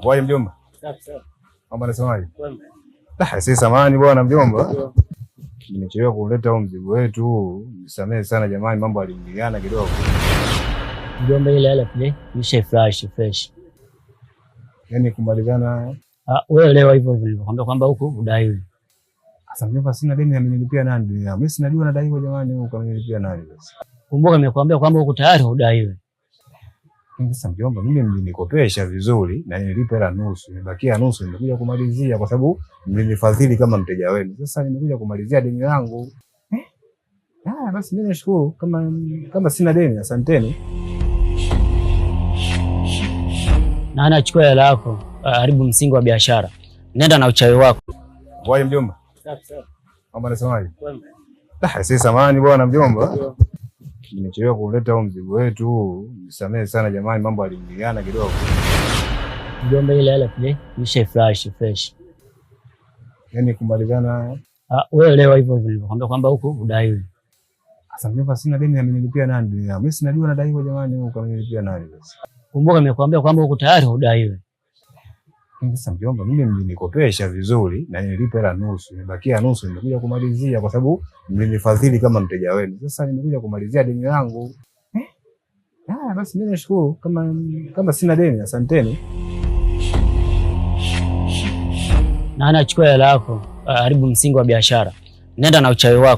Waje mjomba? Safi safi. Mambo anasemaje? Kwema. Ah, si samahani bwana mjomba. Nimechelewa kuleta huu mzigo wetu. Nisamehe sana jamani, mambo yaliingiliana kidogo. Mjomba, ile hela pia ishe fresh fresh. Yaani kumalizana. Ah, wewe elewa hivyo hivyo nilivyokuambia kwamba huku udaiwi. Sasa mjomba, sina deni, amenilipia nani dunia? Mimi sinajua nadaiwa jamani, huku amenilipia nani sasa? Kumbuka nimekuambia kwamba huku tayari hudaiwi. Sasa mjomba, mimi mlinikopesha vizuri na nilipa hela nusu, imebakia nusu, nimekuja kumalizia kwa sababu mlinifadhili kama mteja wenu. Sasa nimekuja kumalizia deni langu. Eh? Ah, basi mimi nashukuru kama sina deni, asanteni. Na anachukua hela yako, haribu msingi wa biashara. Nenda na uchawi wako. Waje mjomba? Safi safi. Mambo anasemaje? Kwema. Ah, si samahani bwana mjomba. Nimechelewa kuleta huu mzigo wetu. Nisamehe sana jamani, mambo yaliingiliana kidogo. Mjomba, ile hela pia ishe fresh fresh. Yaani kumalizana. Ah, wewe elewa hivyo hivyo nilivyokuambia kwamba huku udaiwi. Sasa mjomba, sina deni, amenilipia nani dunia? Mimi sinajua nadaiwa jamani, huku amenilipia nani sasa? Kumbuka nimekuambia kwamba huku tayari hudaiwi. Sasa mjomba, mimi mlinikopesha vizuri na nilipa hela nusu, imebakia nusu, nimekuja kumalizia kwa sababu mlinifadhili kama mteja wenu. Sasa nimekuja kumalizia deni langu. Eh? Ah, basi mimi nashukuru kama sina deni, asanteni. Na anachukua hela yako, haribu msingi wa biashara. Nenda na uchawi wako.